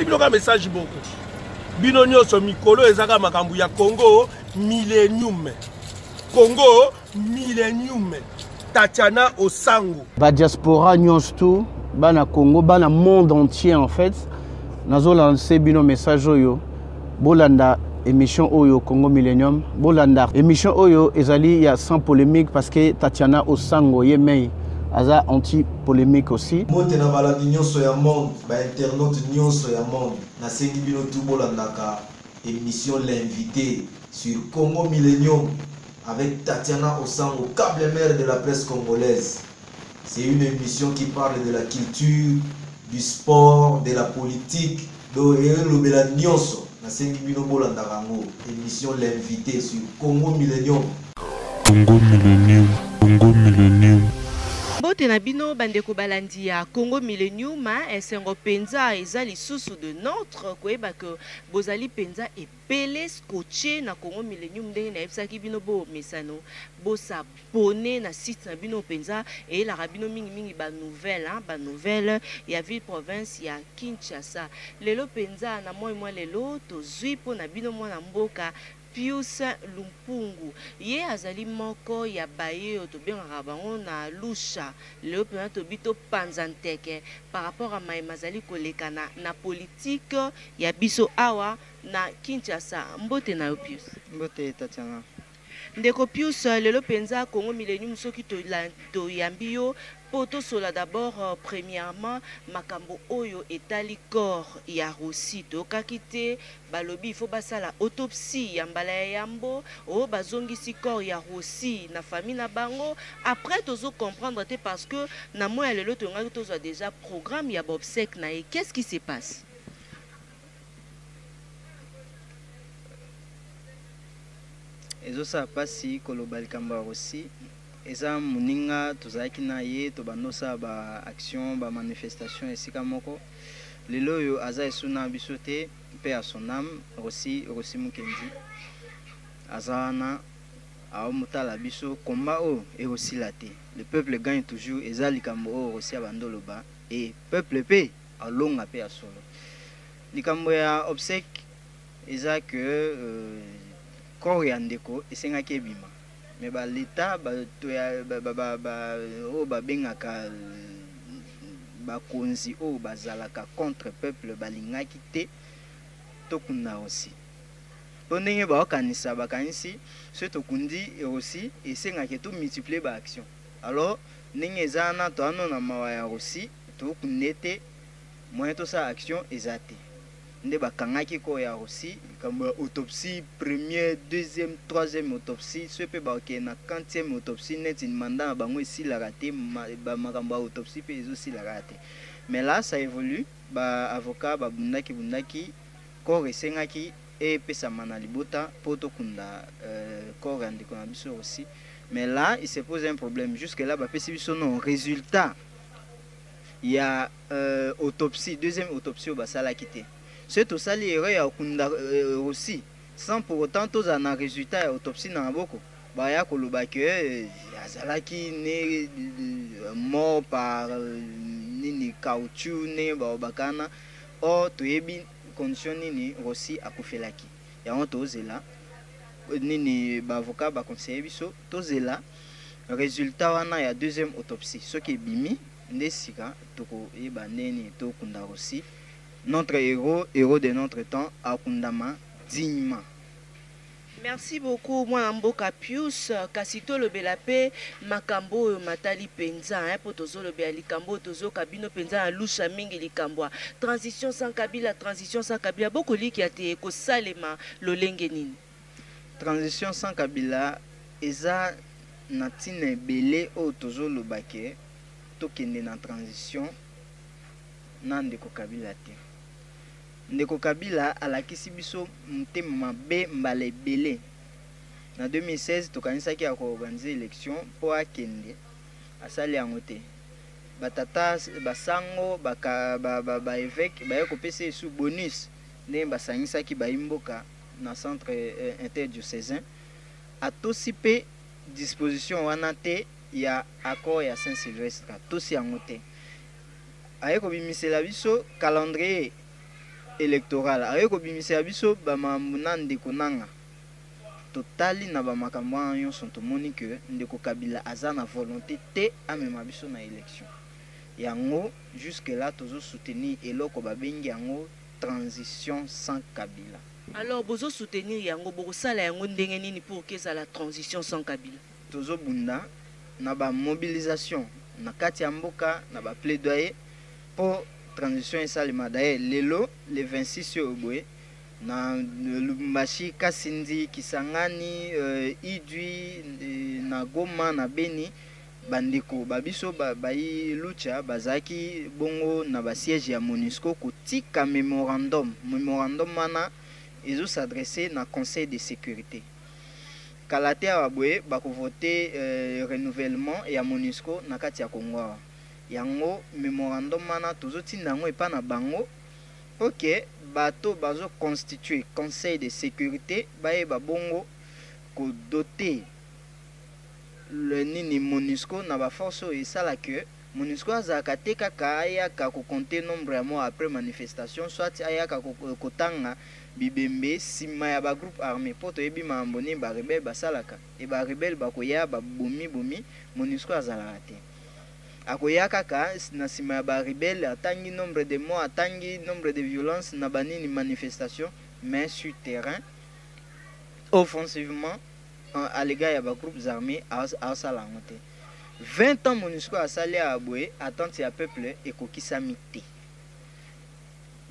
Natindeli bino kaka message moko. Bino nyonso mikolo ezaka makambo ya Congo Millennium. Congo Millennium. Tatiana Osango. Ba diaspora nyonso tout, bana Congo, bana monde entier en fait. Nazo lancer bino message oyo. Bolanda émission oyo Congo Millennium. Bolanda émission oyo ezali ya sans polémique parce que Tatiana Osango ye mei aza anti polémique aussi. Mbote na balandi nyonso ya monde, ba internautes nyonso ya monde. Nasengi bino tout bolandaka émission L'invité sur Congo Millennium avec Tatiana Osango, câble mère de la presse congolaise. C'est une émission qui parle de la culture, du sport, de la politique, donc elobela nyonso. Nasengi bino bolandaka yango, émission L'invité sur Congo Millennium. Congo Millennium, Congo Millennium. Mbote na bino bandeko balandi ya Congo Millennium, esengo penza eza lisusu de notre koyeba que bozali penza ebele scotché na Congo Millennium ndenge nayebisaki bino bo mesano bo s'abonner na site na bino penza eyelaka bino mingi mingi ba nouvelles, hein, ba nouvelles ya ville province ya Kinshasa. Lelo penza na moi mwa lelo tozui po na bino mwana mboka Pius Lumpungu. Ye azali moko ya baye oyo tobengaka bango na Lusha. Lelo penza tobi topanza nteke par rapport à maye mazali kolekana na politique ya biso awa na Kinshasa. Mbote na yo Pius. Mbote Tatiana. Ndeko Pius, lelo penza Congo Millennium soki toyambi yo po tosola d'abord premièrement makambo oyo etali corps ya Rossy. Toyokaki te balobi il faut basala autopsie ya mbala ya yambo, oh bazongisi corps ya Rossy na famille na bango. Après tozo comprendre te parce que na moyi ya lelo tolingaki tozwa dejà programme ya ba obsèques na ye. Qu'est-ce qui se passe? Ezosala pasi koloba likambo ya Rossy, eza moninga tozalaki na ye tobanda osala ba action ba manifestation esika moko, lelo oyo aza esu na biso te, paix à son ame Rossy, Rossy Mukendi aza wana aomotala biso, combat oyo ekosila te, le peuple gagne toujours, eza likambo oyo Rossy abanda oloba et peuple pe alonga pe ya solo. Likambo ya obsèque eza que corps ya ndeko esengaki ebima mais ba l'etat bato ya ba oyo babengaka bakonzi oyo bazalaka contre peuple balingaki te tokunda Rossy po ndenge baokanisa bakanisi soki tokundi Rossy esengaki to multiplier ba action alors ndenge eza wana toano na mawa ya Rossy tokunde te moyen tosala action eza te. Nde bakangaki corps ya Rossy, likambo ya autopsie, première, deuxième, troisième autopsie, soki pe bakokende na quantième autopsie neti mandat na bango esilaka te, ba makambo ya autopsie pe ezo sila kaka te. Mais là ça evolue, ba avocats ba bundaki bundaki, corps esengaki epesama na libota po tokunda corps ya ndeko na biso Rossy. Mais là il se pose un problème, jusque là bapesi biso non resultat ya autopsie, deuxième autopsie oyo basalaki te. Soki tosali erreur ya kokunda Rossy sans pour autant tozala na resultat ya autopsie na maboko, baya koloba que azalaki ne mort par nini caoutchouc ndenge balobaka wana, or toyebi condition nini Rossy akufelaki. Yango tozela nini ba avocats ba conseiller biso tozela resultat wana ya deuxième autopsie soki ebimi nde sika tokoyeba ndenge nini tokunda Rossy, notre héros, héros de notre temps akundama dignement. Merci beaucoup mwana mboka Pius, kasi tolobela pe makambo oyo matali penza hein, po tozolobela likambo oyo tozoyoka bino penza na lusha mingi likambo ya transition sans Kabila, transition sans Kabila, bokolikia te ekosalema lolenge nini? Transition sans Kabila eza na tina ebele oyo tozoloba ke tokende na transition na ndeko Kabila te. Ndeko Kabila alakisi biso motema mabe mbala ebele. Na 2016 tokanisaki ako organiser election po akende, asali yango te. Ba tata ba sango, ba ba eveques baye kopesa ye lisusu bonus ndenge basangisaki bayi mboka na centre interdiocesain. Atosi pe disposition wana te ya accord ya Saint Sylvestre, atosi yango te. Aye kobimisela biso calendrier électoral aye kobimisela biso bamakambo na ndeko nanga. Totali na bamakambo wana nyonso, tomoni ke ndeko Kabila aza na volonté te amema biso na élection. Yango jusque là tozosoutenir eloko babengi yango transition sans Kabila. Alors bozosoutenir yango, bokosala yango ndenge nini pour ke ezala transition sans Kabila? Tozobunda na bamobilisation na kati ya mboka, na baplaidoyer mpo transition esalema. D'ailleurs lelo le 26 oyo boye, na Lubumbashi, Kasindi, Kisangani, Idjwi, na Goma, na Beni, bandeko babiso bayi Lucha bazalaki bongo na basiège ya MONUSCO kotika mémorandum. Mémorandum wana ezos'adresse na Conseil de sécurité. Kala te awa boye bakovote renouvellement ya MONUSCO na kati ya Kongo awa. Yango mémorandum wana tozotinda yango epa na bango mpo ke bato bazoconstitue Conseil de sécurité bayeba bongo kodoter le nini MONUSCO na baforce oyo esala ke MONUSCO azalaka te kaka ayaka kocompter nombre ya mort après manifestation, soit ayaka kotanga bibembe nsima ya bagroupe armé, mpo toyebi makambo nini barebele basalaka. E barebele bakoya, babomi bomi, MONUSCO azalaka te. Akoya kaka na nsima ya barebele, atangi nombre de morts, atangi nombre de violence na banini manifestation, mais sur terrain, offensivement à l'égard ya bagroupes armés, aosala yango te. 20 ans MONUSCO asali awa boye, attente ya peuple ekokisami te.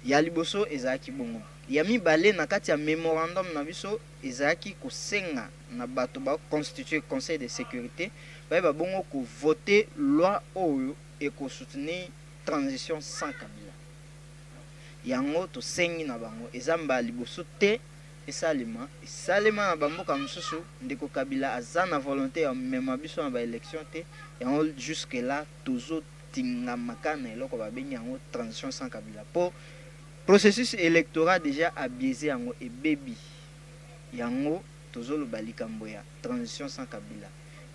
Ya liboso ezalaki bongo. Ya mibale, na kati ya mémorandum na biso ezalaki kosenga na bato baconstitue Conseil de sécurité bayeba bongo kovote loi oyo ekosoutenir transition sans Kabila. Yango tosengi na bango, eza mbala liboso te esalema, esalema na bamboka mosusu. Ndeko Kabila aza na volonté ya mema biso na baélection te. Yango jusque là tozotingamaka na eloko babengi yango transition sans Kabila, mpo processus électoral déjà abiaisé yango, ebebi. Yango tozoloba likambo ya transition sans Kabila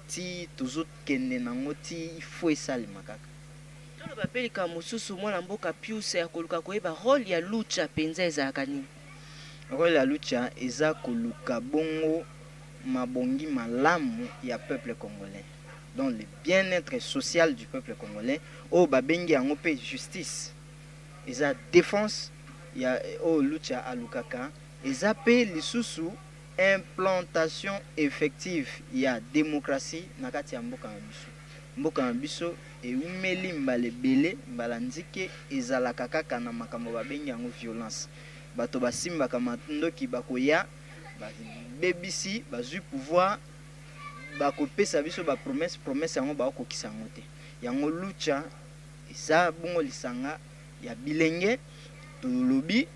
ti tozokende nango ti fo esalema kaka. Toloba mpe likambo mosusu, mwana mboka Pius, ya koluka koyeba rôle ya Lucha mpenza ezalaka nini? Rôle ya Lucha eza koluka bongo mabongi malamu ya peuple congolais, donc le bien-être social du peuple congolais, oyo babengi yango mpe justice. Eza défense ya oyo Lucha alukaka, eza mpe lisusu implantation effective ya démocratie na kati ya mboka na biso. Mboka na biso ewumeli mbala ebele, mbala nzike ezalaka kaka na makambo babengi yango violence. Bato basimbaka mandoki bakoya, babebisi, bazwi pouvoir, bakopesa biso bapromesse, promesse yango bakokokisa yango te. Yango Lucha eza bongo lisanga ya bilenge. Tolobi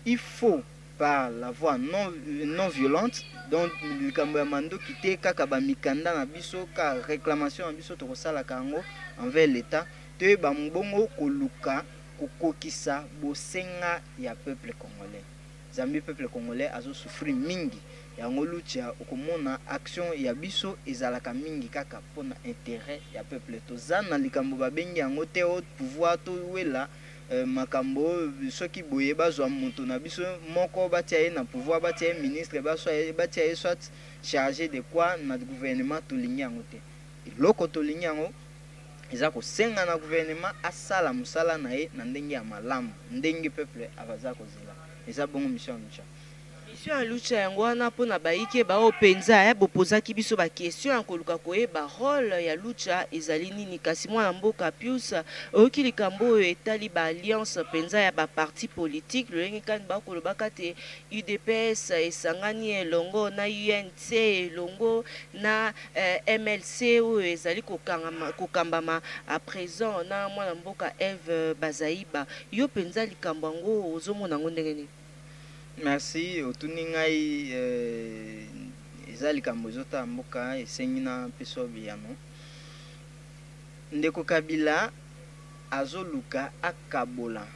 il faut par la voie non violente, donc likambo ya mandoki te, kaka bamikanda na biso, ka réclamation na biso tokosalaka yango envers l'État, toyeba mbongo koluka kokokisa bosenga ya peuple congolais, zambi peuple congolais azosouffrir mingi. Yango Lucha, okomona action ya biso ezalaka mingi kaka mpona intérêt ya peuple. Toza na likambo babengi yango te o pouvoir towela makambo soki boye bazwa moto na biso moko, batia ye na pouvoir, batia ye ministre, batia ye soit chargé de quoi na gouvernement. Tolingi yango te. Eloko tolingi yango eza kosenga na gouvernement asala mosala na ye na ndenge ya malamu, ndenge peuple aza kozela. Eza bongo mission ya Lucha. Mission ya Lucha yango wana. Mpona bayike bao mpenza bopozaki biso baquestion ya koluka koyeba rôle ya Lucha ezali nini. Kasi mwana mboka Pius, oyoki likambo oyo etali baalliance mpenza ya baparti politique, lolenge kani bakolobaka te UDPS esangani elongo na UNC, elongo na MLC oyo ezali kokambama à présent na mwana mboka Eve Bazaiba. Yo mpenza likambo yango ozomona yango ndenge nini? Merci. Otuni ngai, eza likambo ezotala mboka, esengi na mpeso biyano. Ndeko Kabila azoluka akabola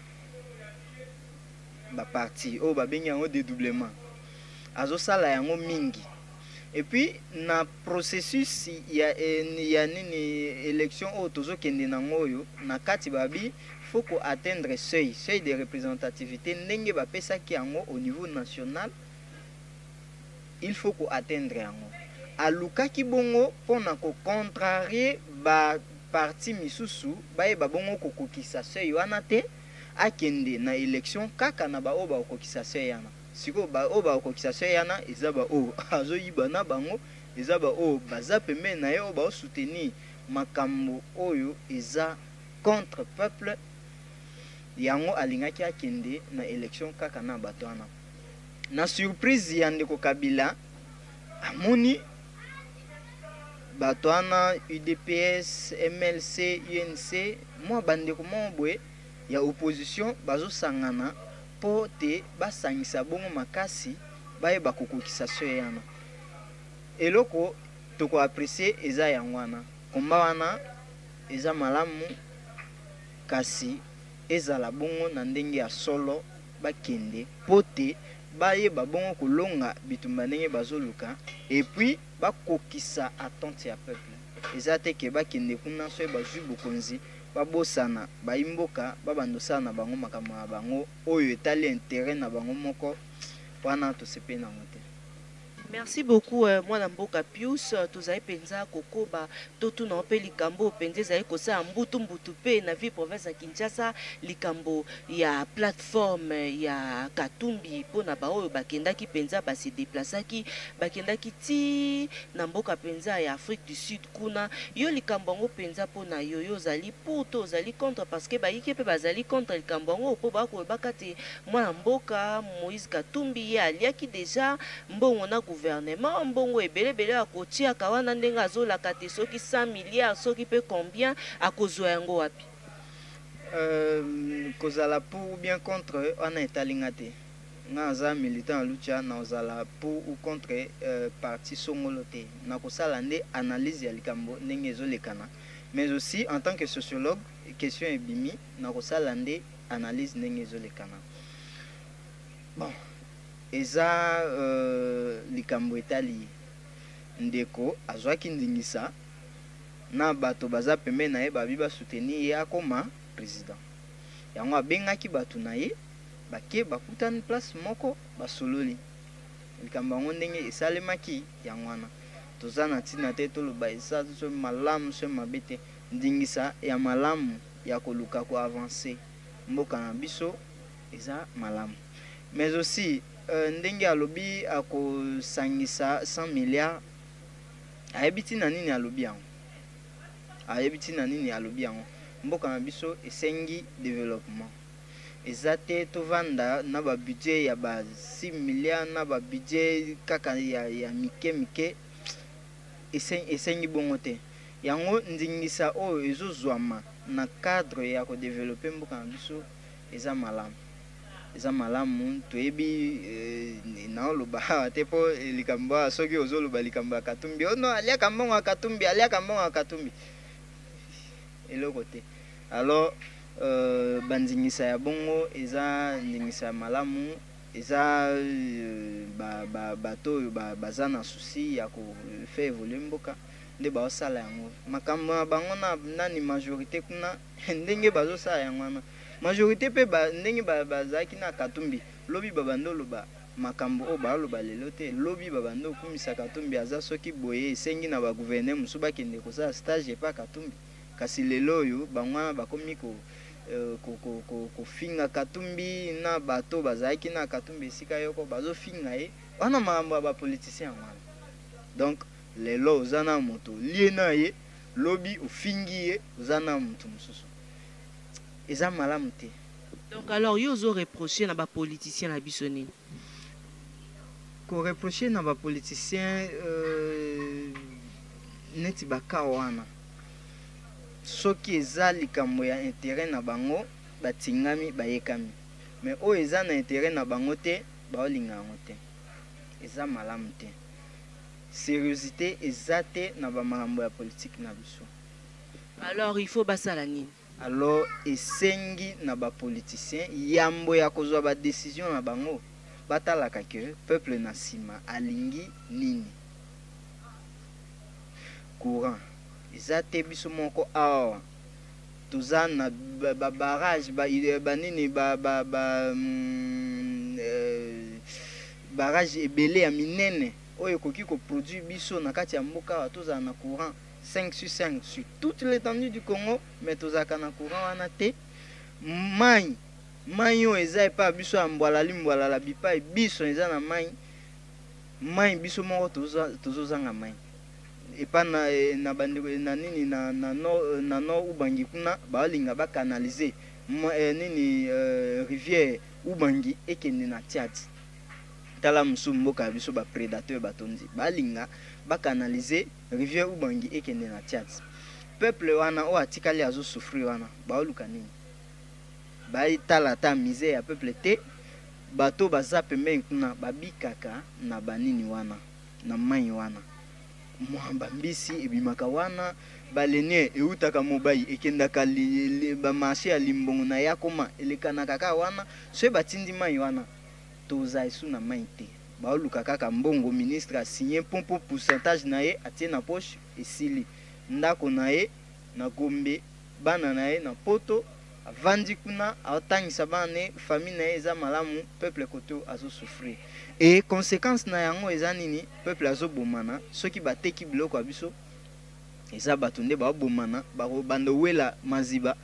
baparti oyo babengi yango dédoublement. Azosala yango mingi. Et puis na processus ya, ya nini, élection oyo tozokende nango oyo, na kati babi faut ko atteindre seuil de représentativité ndenge bapesaki yango au niveau national. Il faut ko atteindre yango. Alukaki bongo mpona kocontrarie baparti misusu bayeba bongo kokokisa seuil wana te, akende na élection kaka na baoyo bakokokisa seuil wana. Sikoyo baoyo bakokokisa seuil wana eza baoyo azoyiba na bango, eza baoyo baza pembeni na ye, oyo baosoutenir makambo oyo eza contre peuple. Yango alingaki akende na élection kaka na bato wana. Na surprise ya ndeko Kabila, amoni bato wana, UDPS, MLC, UNC, mwa bandeko moko boye ya opposition bazosangana mpo te basangisa bongo makasi, bayeba kokokisa seuil wana. Eloko tokoapprécier eza yango wana. Komba wana eza malamu, kasi ezala bongo na ndenge ya solo, bakende mpo te bayeba bongo kolonga bitumba ndenge bazoluka, et puis bakokisa attente ya peuple. Eza te ke bakende kuna, soki bazwi bokonzi, babosana bayi mboka, babanda osala na bango makambo na bango oyo etali intérêt na bango moko. Wana tosepeli nango te. Merci beaucoup, mwana mboka Pius. Tozali mpenza kokoba, totuna mpe likambo mpenza ezali kosala mbutu mbutu mpe na ville province ya Kinshasa, likambo ya plateforme ya Katumbi, mpona baoyo bakendaki mpenza, base déplaçaki, bakendaki ti na mboka mpenza ya Afrique du Sud kuna. Yo, likambo yango mpenza mpona yo, yo ozali pour to ozali contre? Parce que bayike mpe bazali contre likambo yango, mpo bakoyebaka te mwana mboka Moïse Katumbi ye aliaki déjà mbongo na gouvernement, mbongo ebelebele akotiaka wana ndenge azolaka te, soki 100 milliards, soki mpe combien, akozwa yango wapi? Kozala pour ou bien contre wana etalinga te. Nga aza militant ya Lucha, na ozala pour ou contre parti songolo te. Nakosala nde analyse ya likambo ndenge ezolekana, mais aussi en tant que sociologue. Question ebimi, nakosala nde analyse ndenge ezolekana. Bon, eza likambo etali ye. Ndeko azwaki ndingisa na bato baza pembeni na ye, babi basoutenir ye akoma président. Yango abengaki bato na ye, bake bakutani place moko, basololi likambo yango ndenge esalemaki. Yango wana toza na ntina te toloba eza so malamu so mabe te. Ndingisa ya malamu ya koluka koavancer mboka na biso eza malamu, mais aussi ndenge alobi akosangisa 100 milliards, ayebi ntina nini alobi yango, ayebi ntina nini alobi yango. Mboka na biso esengi développement. Eza te tovanda na babudget ya ba 6 milliards, na babudget kaka ya mike mike. Esengi bongo te. Yango ndingisa oyo ezozwama na cadre ya kodévelopper mboka na biso eza malamu, eza malamu. Toyebi naoloba awa te mpo likambo awa, soki ozoloba likambo ya Katumbi, oh non, aliaka mbongo ya Katumbi, aliaka mbongo ya Katumbi, eloko te. Alors bandingisa ya bongo eza ndingisa ya malamu. Eza bato oyo baza na souci ya kofaire évoluer mboka nde baosala yango. Makambo na bango na nani, majorité kuna, ndenge bazosala yango wana, majorité mpe ndenge bazalaki na Katumbi lobi, babanda oloba makambo oyo baoloba lelo te. Lobi babanda okumisa Katumbi, aza soki boye, esengi na bagouverneur mosusu bakende kosala stage epa Katumbi. Kasi lelo oyo bango wana bakomi kofinga Katumbi na bato bazalaki na Katumbi esika yoko bazofinga ye wana. Makambo ya bapoliticien yango wana. Donc lelo oza na moto lie na ye, lobi ofingi ye, oza na moto mosusu. Eza malamu te. Donc alors yo ozoreproche na bapoliticien na biso nini? Koreproche na bapoliticien neti baka wana, soki eza likambo ya intérêt na bango, batingami, bayekami. Mais oyo eza na intérêt na bango te, baolinga yango te. Eza malamu te. Sériosité eza te na bamakambo ya politike na biso. Alors il faut basala nini? Alors esengi na bapoliticien, yambo ya kozwa badécision na bango, batalaka ke peuple na nsima alingi nini. Courant eza te, biso moko awa toza na ba barrage, ba nini, ba barrage ebele ya minene oyo ekoki ko produire biso na kati ya mboka awa tozala na courant 5 sur 5 sur toute l'étendue du Congo, mais tozalaka na courant wana te. Mayi, mayi oyo eza epai ya biso ya mbwalali mbwalala bipai biso eza na mayi, mayi biso moko tozozanga mayi. Epa na, na bandeko na nini na, na nord, na nord Ubangi kuna balinga ba canaliser nini rivière Ubangi ekende na Tchad. Tala mosusu mboka ya biso ba predateur batondi, balinga ba canaliser rivière Ubangi ekende na Tchad. Peuple wana oyo atikali azo souffrir wana baoluka nini? Batala ata misère ya peuple te, bato baza pembeni kuna babikaka na banini wana, na mayi wana, mwa bambisi ebimaka wana, balenie eutaka Mobayi ekendaka ba marché ya Limbongo na Yakoma elekanaka kaka wana. Soki batindi mayi wana toza esu na mayi te, baoluka kaka mbongo. Ministre asigne pompo pourcentage na ye atie na poche, esili. Ndako na ye na Gombe, bana na ye na poto, avandi kuna aotangisa bana ne, famille na ye eza malamu. Peuple koto azo souffrir, et conséquence na yango eza nini? Peuple azobomana. Soki bateki biloko ya biso, eza bato nde baobomana, bakobanda owela maziba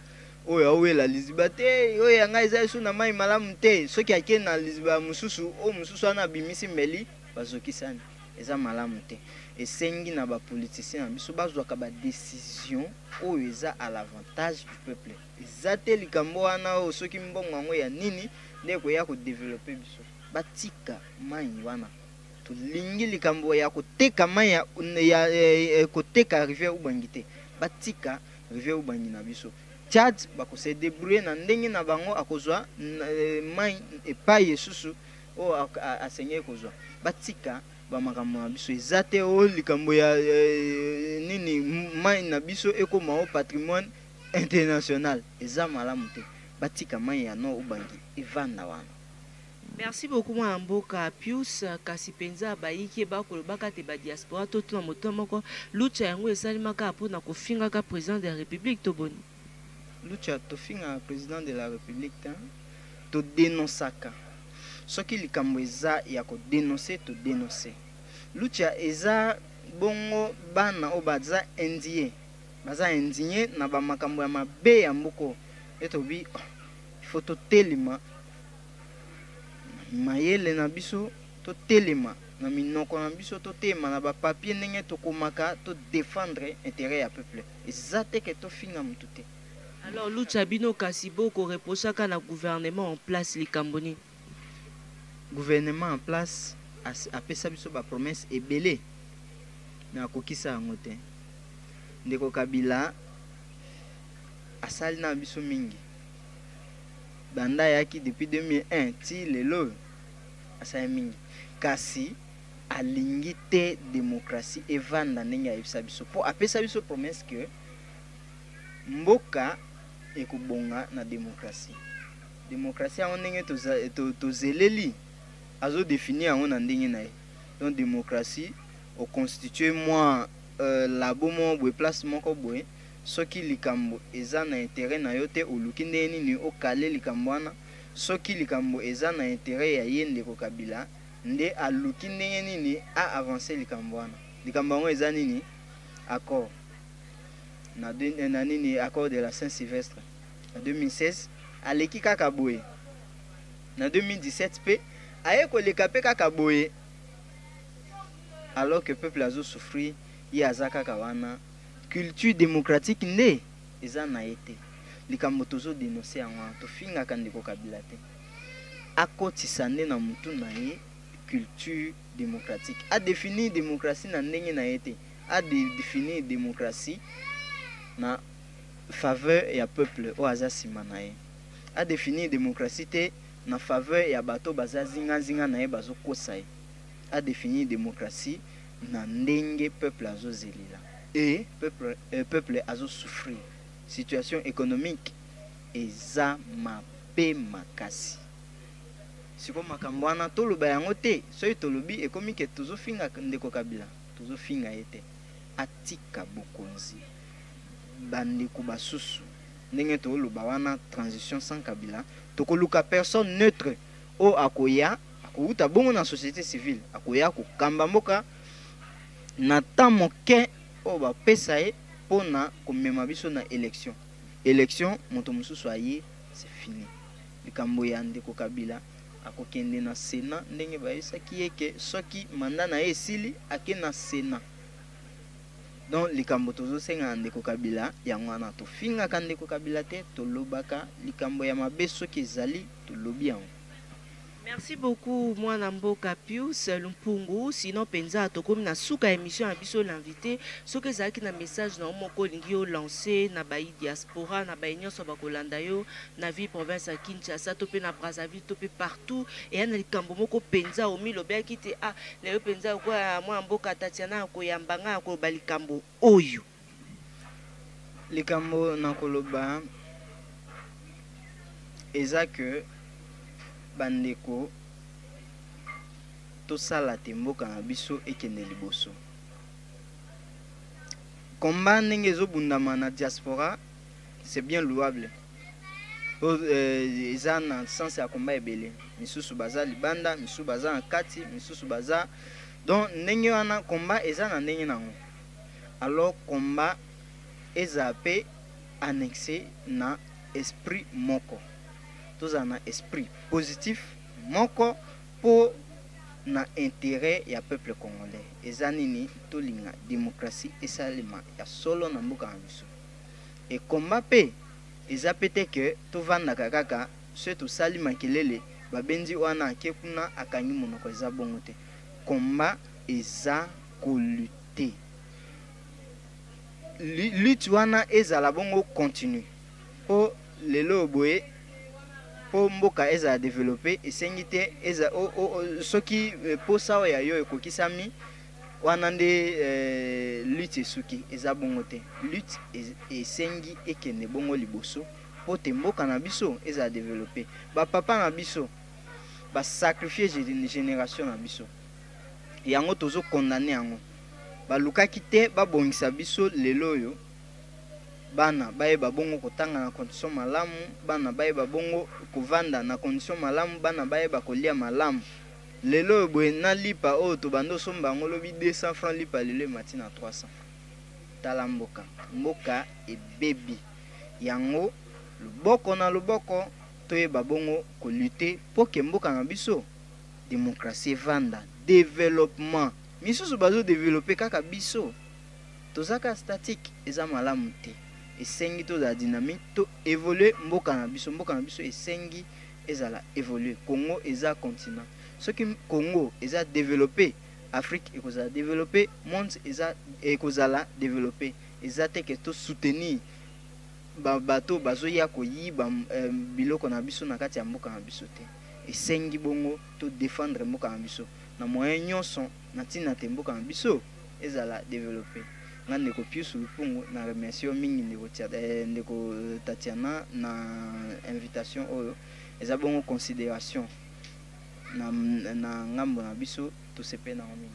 oyo, aowela liziba te, oyo ya ngai eza esu na mai malamu te. Soki ake na liziba mosusu, oyo mosusu wana abimisi mbeli, bazokisani. Eza malamu te. Esengi na bapoliticien na biso bazwaka badécision oyo eza à l'avantage du peuple. Eza te likambo wana oyo soki mbongo yango ya nini nde ekoya kodévelopper biso. Batika mai wana. Tolingi likambo ya koteka mai ya koteka rivière Ubangi te. Batika rivière Ubangi na biso. Tchad bakose débrouiller na ndenge na bango, akozwa mai epai esusu oyo asengeli kozwa. Batika bamakambo na biso. Eza te oyo likambo ya nini, mai na biso ekóma o patrimoine international, eza malamu te. Batika mai ya Nord Ubangi evanda wana. Merci beaucoup, mwana mboka Pius. Kasi mpenza bayiki bakolobaka te, badiaspora to tuna moto moko, lucha yango esalemaka mpona kofingaka président de la République to boni? Lucha, tofingaka président de la République te. Todénonsaka. Soki likambo eza ya kodénoncer, todénonce. Lucha, eza bongo bana oyo baza indie, baza indigné na bamakambo ya mabe ya mboka oyo etobi, oh, il faut totelema mayele na biso, totelema na minoko na biso, totelema na bapapier ndenge tokomaka, todéfendre intérêt ya peuple. Eza te ke tofinga motu te. Alors lucha bino kasi bokoreprochaka na gouvernement en place likambo nini? Gouvernement en place apesa biso bapromesse ebele, na akokisa yango te. Ndeko Kabila asali na biso mingi banda ayaki depuis 2001 ti lelo oyo, asali mingi, kasi alingi te démocratie evanda ndenge ayebisa biso, mpo apesa biso promesse ke mboka ekobonga na démocratie. Démocratie yango ndenge tozeleli, azodéfinir yango na ndenge na ye. Donc démocratie, oconstitue mwa labo moko boye, place moko boye, soki likambo eza na intérêt na yo te, oluki ndenge nini okale likambo wana. Soki likambo eza na intérêt ya ye ndeko Kabila, nde aluki ndenge nini aavance likambo wana. Likambo yango eza nini? Accord na nini, accord de la Saint Sylvestre na 2016, aleki kaka boye. Na 2017 mpe aye koleka mpe kaka boye, alors que peuple azosouffrir, ye aza kaka wana. Culture démocratique nde eza na ye te. Likambo tozodénonce yango wana. Tofingaka ndeko Kabila te. Akotisa nde na mutu na ye culture démocratique. Adéfinir démocratie na ndenge na ye te, adéfinir démocratie na faveur ya peuple oyo aza nsima na ye. Adéfinir démocratie te na faveur ya bato baza zingazinga na ye, bazokosa ye. Adéfinir démocratie na ndenge peuple azozelela e peuple azosouffrir. Situation économique eza mabe makasi. Sikoyo makambo wana toloba yango te. Soki tolobi, ekomi ke tozofinga ndeko Kabila. Tozofinga ye te. atika bokonzi, bandeko basusu ndenge toloba wana transition sans Kabila, tokoluka personne neutre oyo akoya akowuta bongo na société civile, akoya kokamba mboka na temps moke oyo bapesa ye mpona komema biso na élection. Élection, moto mosusu aye, c'est fini. Likambo ya ndeko Kabila, akokende na Sénat ndenge bayebisaki ye ke soki mandat na ye esili, ake na Sénat. Donc likambo tozosenga na ndeko Kabila yango wana. Tofingaka ndeko Kabila te, tolobaka likambo ya mabe soki ezali, tolobi yango. Merci beaucoup, mwana mboka Pius Lumpungu. Sinon penza tokomi na suka émission ya biso L'invité. Soki ezalaki na message na yo moko olingi yo lancer na bayi diaspora, na bayi nyonso bakolanda yo na ville province ya Kinshasa to pe na Brazzaville to pe partout, eya na likambo moko penza omilobelaki te, ah, lelo penza lokola mwana mboka Tatiana akoyamba ngai, akoloba likambo oyo? Likambo na koloba eza ke bandeko, tosala te mboka na biso ekende liboso. Combat ndenge ezobundama na diaspora, c'est bien louable. Eza na sens ya combat ebele, misusu baza libanda, misusu baza na kati, misusu baza, donc ndenge wana combat eza na ndenge nango. Alors combat eza mpe annexe na esprit moko, tozala na esprit positif moko mpo na intérêt ya peuple congolais. Eza nini? Tolinga démocratie esalema ya solo na mboka na biso. E combat mpe eza pe te ke tovandaka kaka, soki tosali makelele, babendi wana ake kuna akangi monoko. Eza bongo te. Combat eza kolutter. Lutte wana ezala bongo continue, mpo lelo boye, mpo mboka ezala développé, esengi te eza soki posa oyo ya yo ekokisami, wana nde lutte esuki. Eza bongo te. Lutte esengi ekende bongo liboso mpo te mboka na biso ezala développé. Bapapa na biso basacrifier génération na biso, yango tozocondamner yango. Balukaki te babongisa biso. Lelo oyo bana bayeba bongo kotanga na condition malamu, bana bayeba bongo kovanda na condition malamu, bana bayeba kolia malamu. Lelo oyo boye na lipa oyo tobanda osomba yango lobi 200 francs, lipa lelo emati na 300 francs. Tala mboka, mboka ebebi. Yango loboko na loboko toyeba bongo kolutter mpo ke mboka na biso démocratie evanda, développement. Misusu bazodévelopper, kaka biso toza kaka statique. Eza malamu te. Esengi tozala dynamique, to évolue mboka na biso. Mboka na biso esengi ezala évolue. Congo eza continent. Soki Congo eza développé, Afrique ekozala développé, monde eza ekozala développé. Eza te ke tosoutenir bato bazoya koyiba biloko na biso na kati ya mboka na biso te. Esengi bongo todéfendre mboka na biso na moyen nyonso na ntina te mboka na biso ezala développé. Nga ndeko Pius Lupungu na remercie yo mingi, ndeko Tatiana, na invitation oyo. Eza bongo considération na ngambo na biso, tosepeli nango mingi.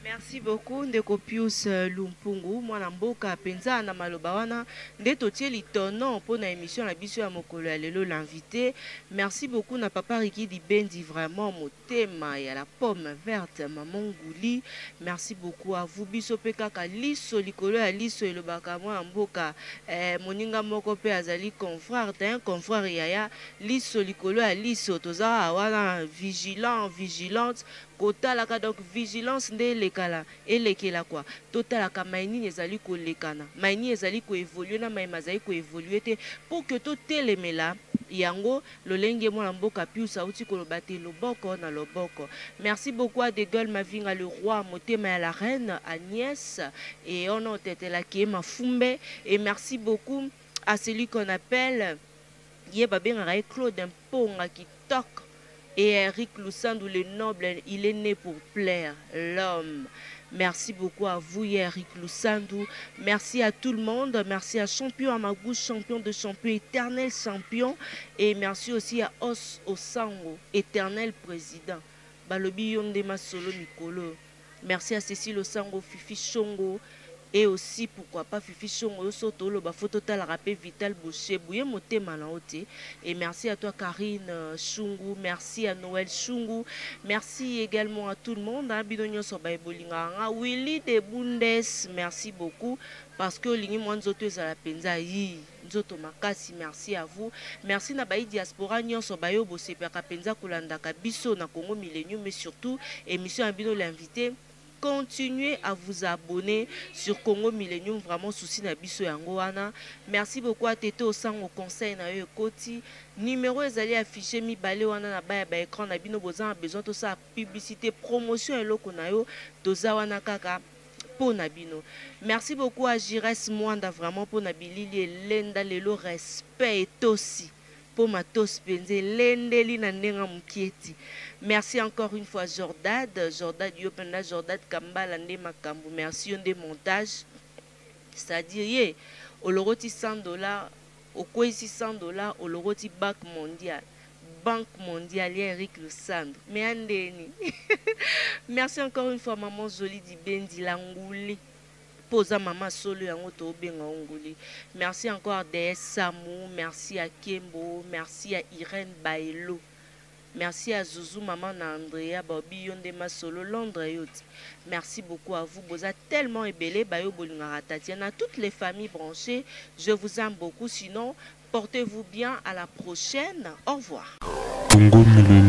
Merci beaucoup, ndeko Pius Lumpungu, mwana mboka mpenza. Na maloba wana nde totie litono mpona émission na biso ya mokolo ya lelo, L'invité. Merci beaucoup na papa Riki Dibendi, vraiment motema ya la pomme verte, mama Nguli. Merci beaucoup à vous. Biso mpe kaka liso likolo ya liso, elobaka mwana mboka moninga moko mpe azali confrère te, confrère yaya. Liso likolo ya liso, toza wana vigilant, vigilante, kotalaka. Donc vigilance nde elekala, elekela kwa totalaka mai nini ezali kolekana, mai nini ezali koévoluer na mai mazali koévoluer te, mpo ke totelemela yango lolenge mwana mboka Pius auti koloba te, loboko na loboko. Merci beaucoup à De Gueule Mavinga le roi, motema ya la reine Agnès et ono otetelaki ye mafumbe. Et merci beaucoup à celui qu'on appelle, ye babengaka ye Claude Mponga Kitoko, et Eric Lusandou le noble, il est né pour plaire l'homme. Merci beaucoup à vous, Eric Lusandou. Merci à tout le monde. Merci à Champion Amagou, champion de champion, éternel champion. Et merci aussi à Os Osango, éternel président. Balobi Yondema Solo Mikolo. Merci à Cécile Osango, Fifi Chongo. Et aussi pourquoi pas Fifi Shongo yo so toloba faut totalaka pe Vital Boshebu ye motema na yo te. Et merci à toi Karine Shungu, merci à Noël Shungu, merci également à tout le monde hein, bino nyonso baye bolingaka nga Willy de Bundes, merci beaucoup parce que olingi mwa nzoto ezala mpenza yi nzoto makasi, merci à vous. Merci na bayi diaspora nyonso bayo bosepelaka mpenza kolandaka biso na Congo Millennium mais surtout émission ya bino l'invité. Continuez à vous abonner sur Congo Millennium, vraiment souci na biso yango wana. Merci beaucoup à Tete Osango, conseil na yo ekoti. Numéro ezali affiché mibale wana na baya ba écran na bino, boza na besoin to sa publicité, promotion eloko na yo, toza wana kaka po na bino. Merci beaucoup à Jires Mwanda vraiment po na bilili elenda lelo respect etosi. Po matos penza elendeli na ndenge ya mukie ti. Merci encore une fois Jordad, Jordad yo penza Jordad Kambala nde makambu merci yo nde montage. C'est à dire ye olokoti 100 $ okweyisi 100 $ olokoti banque mondiale. Banque mondiale ya Eric Lusando. Mais andeni. Merci encore une fois maman Jolie Dibendi la nguli. Poza mama solo yango to benga nguli. Merci encore à DS Samu, merci à Kembo, merci à Irène Baelo. Merci à Zouzou, maman na Andrea, Bobby Yondema solo Londres yoti. Merci beaucoup à vous. Boza tellement ebele bayo bolingaka Tatiana, toutes les familles branchées, je vous aime beaucoup. Sinon, portez-vous bien, à la prochaine. Au revoir. Congo Millennium.